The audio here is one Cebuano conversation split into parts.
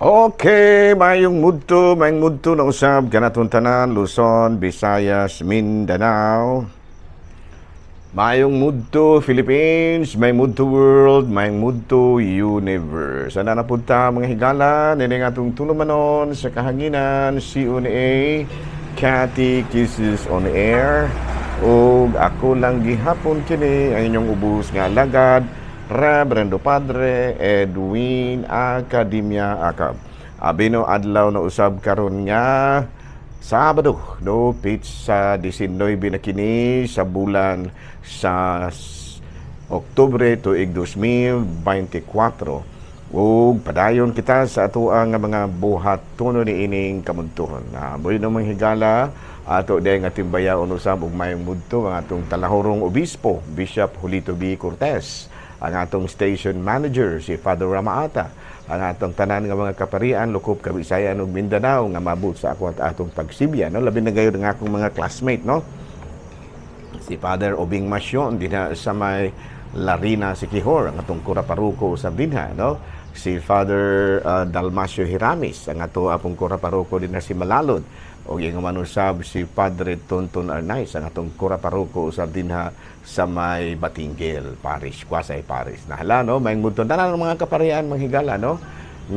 Okay, mayong mudto na usab kanatong tanan, Luzon, Visayas, Mindanao. Mayong mudto Philippines, may mudto world, may mudto universe. Ana na pud ta, mga higala, nini nga atong tulumanon sa kahanginan, CONA, Catechism on Air. Ug ako lang gihapon kini ang inyong ubos nga alagad, Reverendo Padre Edwin Academia Acab. Abino adlaw na usab karon nga Sabado, no, petsa 19 na kini sa bulan sa Oktubre tuig 2024. Ug padayon kita sa atoang nga mga buhatono ni ining kamuntuhon. Na bueno, mga higala, ato din nga timbayaon usab ug mayong mudto ang atong talahorong obispo, Bishop Julito B. Cortez, ang atong station manager si Father Ramaata, ang atong tanan nga mga kaparian lukop Kabisayan ug Mindanao nga mabot sa ako at atong pagsibya, no, labi na gayud ang akong mga classmate, no, si Father Obing Masyon dinha sa may Larina, Siquijor, ang atong kura paroko sa dinha, no, si Father Dalmasio Hiramis, ang ato apong kura paroko dinha si Malalod, ug ingon man usab si Padre Tonton Arnaiz, ang atong kura paroko usab dinha sa may Batinguel Parish, Quasi Parish. Nahala, no, may mudto tanan ng mga kaparian, mga higala, no,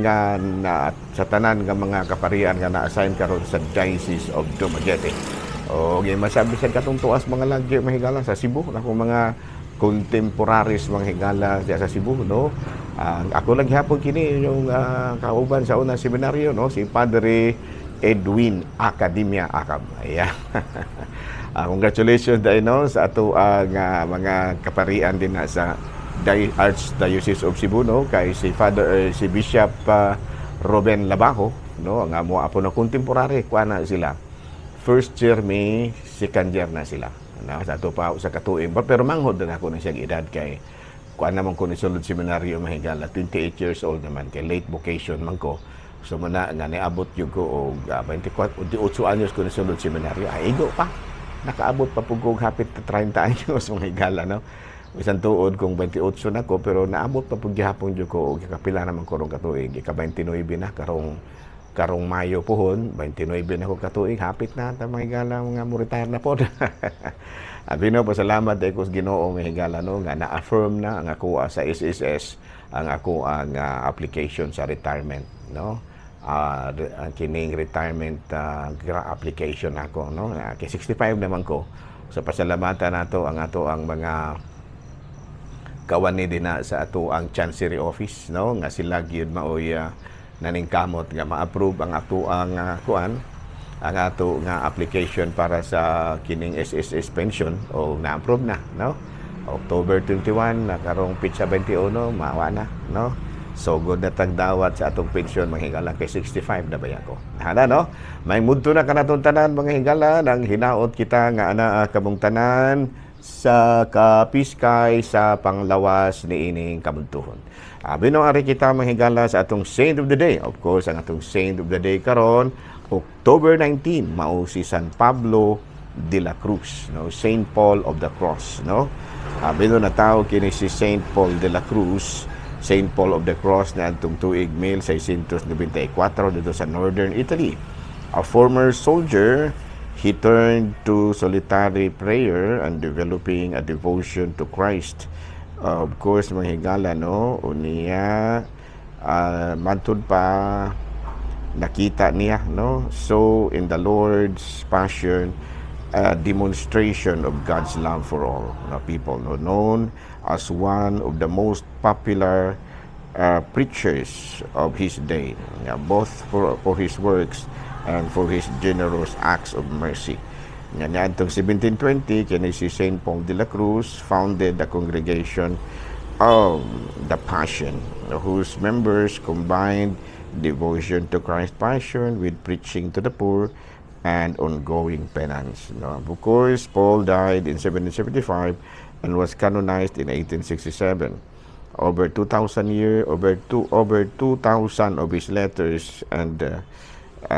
nga na, sa tanan nga mga kaparian nga na-assign karon sa Diocese of Dumaguete. O masabi sa katong tuas mga lagyo, mga higala, sa Cebu, akong mga contemporaries, mga higala, diya sa Cebu, no. Ako lang gihapon kini yung kauban sa unang seminaryo, no, si Padre Edwin Academia Acab. Ayan. Congratulations dahil, no, sa ato ang mga kaparian din na sa Archdiocese of Cebu, no, kay si Father si Bishop Ruben Labajo, no, ang amo apo na contemporary kuha na sila. First year mi, second year na sila. Na sa ato pa sa katuig, pero manghod na ako na siyang edad kay kuan naman ko ni sulod seminaryo, mahigala, 28 years old naman kay late vocation man ko. So muna nga niabot gyud ko og 24 o 18 anyos ko ni sulod seminaryo. Ay, igo pa. Nakaabot pa pud ko og hapit na 30 anyos, mga higala, no. Bisan tuod kung 28 na ko, pero naabot pa pud gihapon gyud ko og kapila naman ko rong katuig. Ika 29 na karong karong Mayo pohon, 29 na ko katuig, hapit na ta, mga higala, mga mo retire na pod. Abi no, pasalamat kay ko sa Ginoo, mga higala, no, nga na-affirm na ang ako sa SSS ang ako ang application sa retirement, no. Ang kining retirement application ako, no. Kay 65 naman ko. So pasalamatan nato ang ato ang mga kawani din na sa ato ang Chancery Office, no, nga sila gyud maoy naningkamot nga ma-approve ang ato ang kuan, ang ato nga application para sa kining SSS pension o na-approve na, no, October 21 na karong petsa 21, mawa na, no. So good na tagdawat sa atong pensyon, mga higala, kay 65 na baya ko. Hala, no, may mudto na kanatong tanan, mga higala, nang hinaot kita nga ana kamong tanan sa kapiskay sa panglawas ni ining kabuntuhon. Abi no, ari kita, mga higala, sa atong Saint of the Day. Of course, ang atong Saint of the Day karon, October 19, mao si San Pablo de la Cruz, no? Saint Paul of the Cross, no? Abi no, natawo kini si Saint Paul de la Cruz, Saint Paul of the Cross, na atong tuig 1694 dito sa Northern Italy. A former soldier, he turned to solitary prayer and developing a devotion to Christ. Of course, mga higala, no? Unya, mantud pa, nakita niya, no? So, in the Lord's Passion, a demonstration of God's love for all, no, people, no? Known as one of the most popular preachers of his day, yeah, both for his works and for his generous acts of mercy. Nga niadtong 1720, kini si Saint Paul de la Cruz founded the Congregation of the Passion, whose members combined devotion to Christ's Passion with preaching to the poor and ongoing penance. No? Of course, Paul died in 1775 and was canonized in 1867. Over 2,000 of his letters and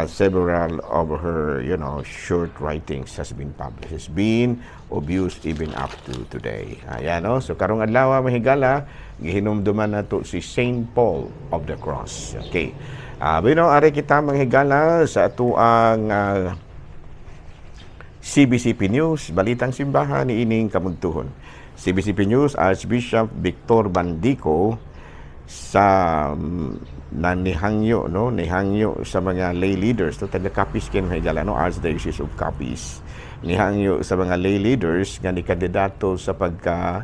several of her short writings has been published. Has been of use even up to today. Ayan, no? So, karong adlaw, mga higala, gihinumduman nato si Saint Paul of the Cross. Okay. Bueno, ari kita, mga higala, sa atuang CBCP News, Balitang Simbahan ni ining kabuntuhon. CBCP News, Archbishop Victor Bandico sa na nihangyo, no, nihangyo sa mga lay leaders to, taga Capiz ken, mga higala, no, Archdiocese of Capiz, nihangyo sa mga lay leaders nga ni kandidato sa pagka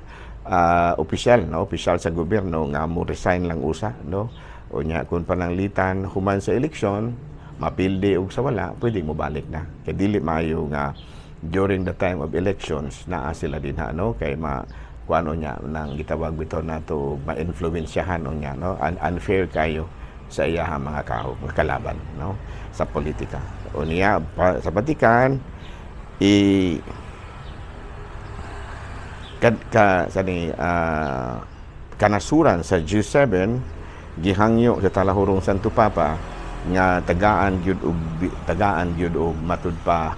opisyal, no, opisyal sa gobyerno nga mo resign lang usa, no. Unya kung pananglitan human sa eleksyon mapildi og sa wala, pwede mo balik na kay dili maayo nga during the time of elections naa sila dinha, no, kay ma kuano niya nang gitawag bitaw nato, ma-influensyahan niya, no. Unfair kayo sa iyahang mga kaho, mga kalaban, no, sa politika. Unya pa, sa Vatican i kad ka sa ni kanasuran sa G7 gihangyo sa talahurong Santo Papa nga tagaan gyud og matud pa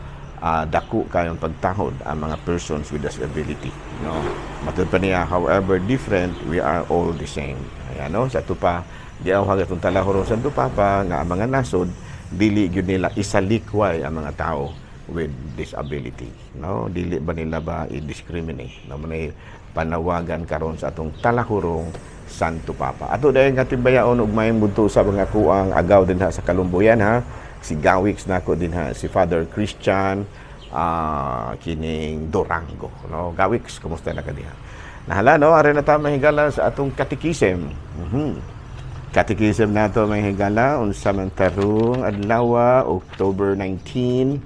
dako kayong pagtahod ang mga persons with disability, no. Matud pa niya, "However different, we are all the same." Ayan, no. Sa ato pa giawhag atong talahurong Santo Papa nga ang mga nasod dili gyud nila isalikway ang mga tao with disability, no. Dili ba nila ba i-discriminate, no. Manay panawagan karon sa atong talahurong Santo Papa. Ato dayon nga timbayaon og maayong budto sa mga kuang agaw dinha sa Kalumbuyan, ha. Si Gawix nako dinha, si Father Christian kining Durango, no. Gawix, kumusta na ka diha? Nahala, no, ari na ta, mahigala, sa atong katikisem. Catechism nato, mga higala, unsa man tarong adlaw, October 19,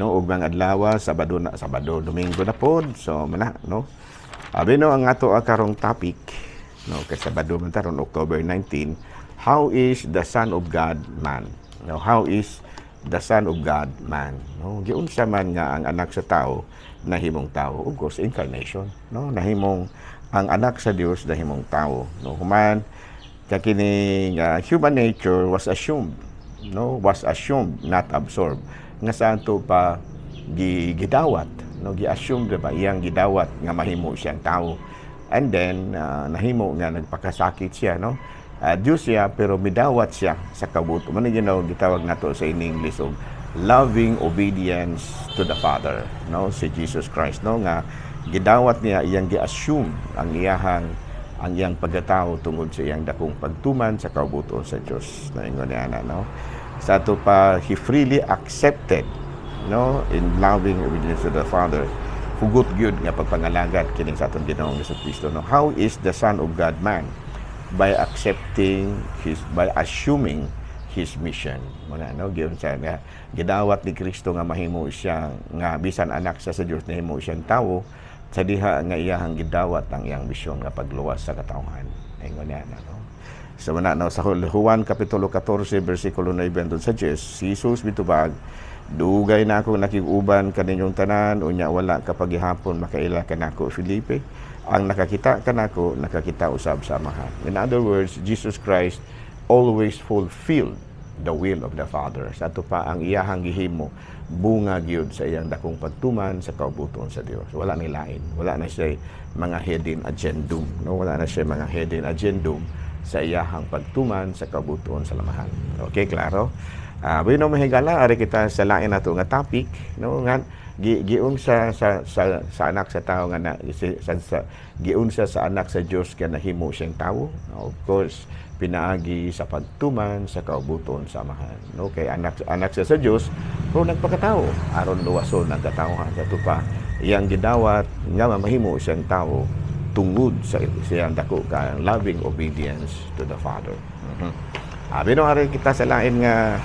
no, ug mga adlaw Sabado na, Sabado, Domingo na pod. So mana, no. Abi no, ang ato karong topic, no, kay Sabado man taron, October 19, how is the Son of God man? No, how is the Son of God man? No, giunsa man nga ang anak sa tao nahimong tao? Of course, incarnation, no, nahimong ang anak sa Dios nahimong tao, no. Human kakining human nature was assumed, no, was assumed, not absorbed, nga sa ato pa gidawat, no, gi-assume ba, iyang gidawat nga mahimo siyang tao. And then nahimo nga nagpakasakit siya, no. Dios siya pero midawat siya sa kabut man, gitawag nato sa in English og loving obedience to the Father, no. Si Jesus Christ, no, nga gidawat niya, iyang gi-assume ang iyang pagkatao tungod sa iyang dakong pagtuman sa kaubuton sa Dios, naingon niya na, no. Sa ato pa, he freely accepted, no, in loving obedience to the Father. Hugot gyud nga pagpangalagat kining sa aton Ginoong Kristo, no. How is the Son of God man? By assuming his mission muna, no. Giyon sa nga gidawat ni Kristo nga mahimo siya nga bisan anak siya sa Dios, nahimo siyang tawo sa diha nga iyahang gidawat ang iyang misyon nga pagluwas sa katawhan. Ingon niya na, no. So mana, no, sa Juan kapitulo 14 bersikulo 9 hangtod sa 10, si Jesus mitubag, "Dugay na ako nakig-uban kaninyong tanan, unya wala ka pa gihapon makaila kanako, Felipe. Ang nakakita kanako, nakakita usab sa Amahan." In other words, Jesus Christ always fulfilled the will of the Father. Sa ato pa, ang iyahang gihimo bunga gyud sa iyang dakong pagtuman sa kaubuton sa Dios. Wala ni lain. Wala na siya mga hidden agendum, no? Wala na siya mga hidden agendum sa iyahang pagtuman sa kaubuton sa Amahan. Okay, klaro? Bueno, mahigala, ari kita sa lain nato nga topic, no, nga giunsa sa anak sa tao nga na, si, sa giunsa sa anak sa Dios nga nahimo siyang tao? Of course, pinaagi sa pagtuman sa kaubuton sa Amahan, no. Kay anak anak siya sa Dios pero nagpakatao aron luwason ang katawhan. Sa pa, iyang gidawat nga mahimo siyang tao tungod sa siyang dako ka loving obedience to the Father. Abi no, ari kita sa lain nga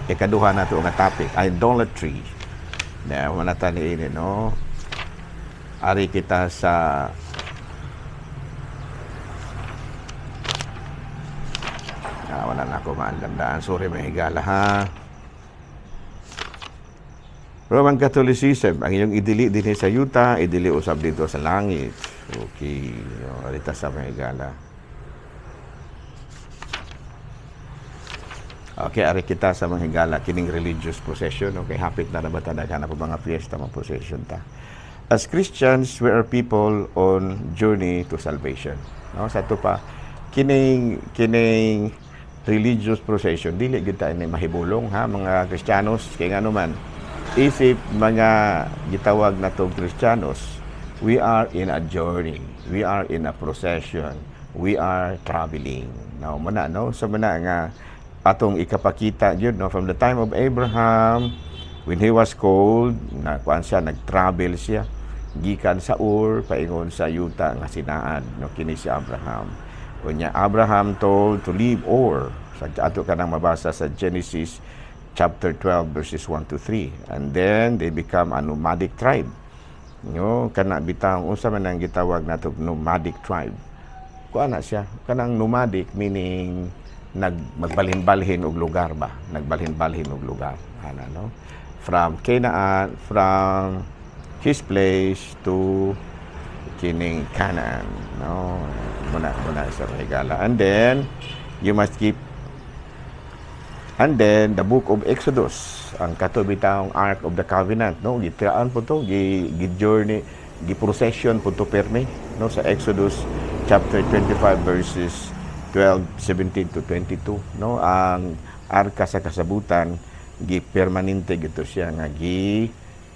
ikaduha nato nga topic, idolatry na wala ta niini, no. Ari kita sa wala na ako maandamdaan. Sorry, mahigala, ha. Roman Catholicism, ang iyong idili dinhi sa yuta, idili usab dito sa langit. Okay, ari ta sa mahigala. Okay, ari kita sa mga higala, kining religious procession. Okay, hapit na na ba ta, daghan na po mga fiesta, mga procession ta. As Christians, we are people on journey to salvation. No, sa ato pa, kining kining religious procession, dili gyud ta ini mahibulong ha, mga Kristiyanos, kay ngano man, isip mga gitawag natong Kristiyanos, we are in a journey, we are in a procession, we are traveling. Now muna, no, sa muna nga atong ikapakita gyud, no, from the time of Abraham, when he was called, na kuan siya, nag-travel siya gikan sa Ur paingon sa yuta nga Sinaad, no. Kini si Abraham. Unya Abraham told to leave Ur. Sa ato ka nang mabasa sa Genesis chapter 12 verses 1 to 3. And then they become a nomadic tribe. No, kana bitang unsa man ang gitawag nato nomadic tribe. Kuan na siya, kanang nomadic meaning nag magbalhin-balhin og lugar ba, nagbalhin-balhin og lugar. Ana, no? From Canaan, from his place to kining Canaan, no? Muna sa higala. And then you must keep, and then the book of Exodus, ang kato bitawng Ark of the Covenant, no, gitiraan po to, gi journey, gi procession po to permi, no, sa Exodus chapter 25 verses 12, 17 to 22, no, ang arka sa kasabutan gi permanente gito siya nga gi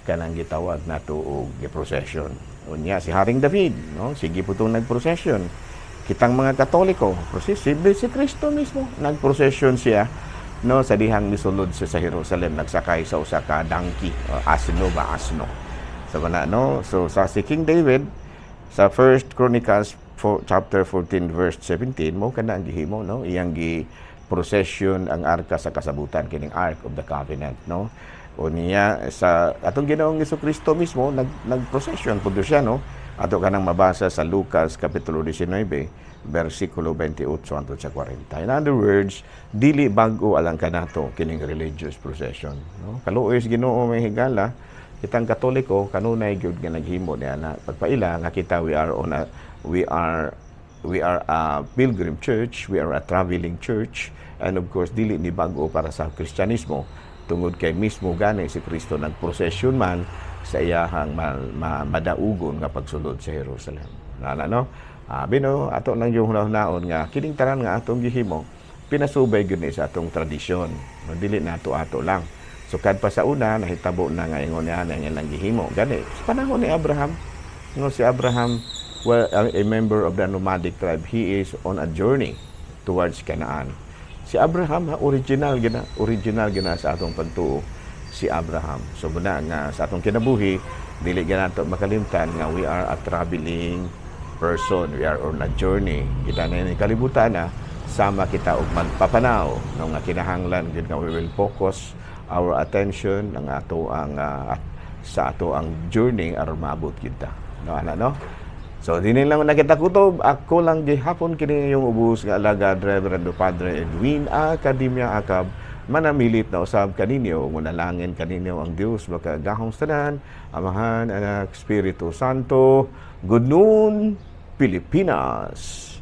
kanang gitawag nato og gi procession. Unya si Haring David, no, sige po tong nag-procession. Kitang mga Katoliko, process si Kristo mismo nag-procession siya, no, sa dihang misulod siya sa Jerusalem, nagsakay sa usa ka donkey o asno ba, asno. So kana, no, so sa si King David sa First Chronicles 4, chapter 14 verse 17, mo kana ang gihimo, no, iyang gi procession ang arka sa kasabutan, kining Ark of the Covenant, no. Unya sa atong Ginoong Kristo mismo, nag procession pud siya, no. Ato kanang mabasa sa Lucas kapitulo 19 versikulo 28 hangtod sa 40. In other words, dili bag-o alang kanato kining religious procession, no. Kaluoy sa Ginoo, may higala, kitang Katoliko kanunay gyud nga naghimo niya na pagpaila nga kita we are a pilgrim church, we are a traveling church, and of course dili ni bag-o para sa Kristyanismo tungod kay mismo gani si Kristo nagprosesyon man sa iyahang madaugon nga pagsulod sa Jerusalem. Nana, no? Abi no, ato nang yung hunaon nga kining tanan nga atong gihimo pinasubay gyud ni sa atong tradisyon. No, dili nato ato lang. Sukad pa sa una nahitabo na nga ingon niya ang ilang gihimo. Gani sa panahon ni Abraham, no, si Abraham, well, a member of the nomadic tribe, he is on a journey towards Canaan. Si Abraham ha, original gina sa atong pagtuo si Abraham. So muna nga sa atong kinabuhi, dili ganato makalimtan nga we are a traveling person, we are on a journey. Kita na ni kalibutan na sama kita og magpapanaw, no, nga kinahanglan gyud nga we will focus our attention ang ato ang sa ato ang journey aron maabot kita. No, ana, no? So, dini lang nakita kutob, ako lang gihapon kini yung ubos nga alagad, Reverendo Padre Edwin Academia Acab, manamilit na usab kaninyo, ngunalangin kaninyo ang Dios makagahom sa tanan, Amahan, Anak, Espiritu Santo. Good noon, Pilipinas.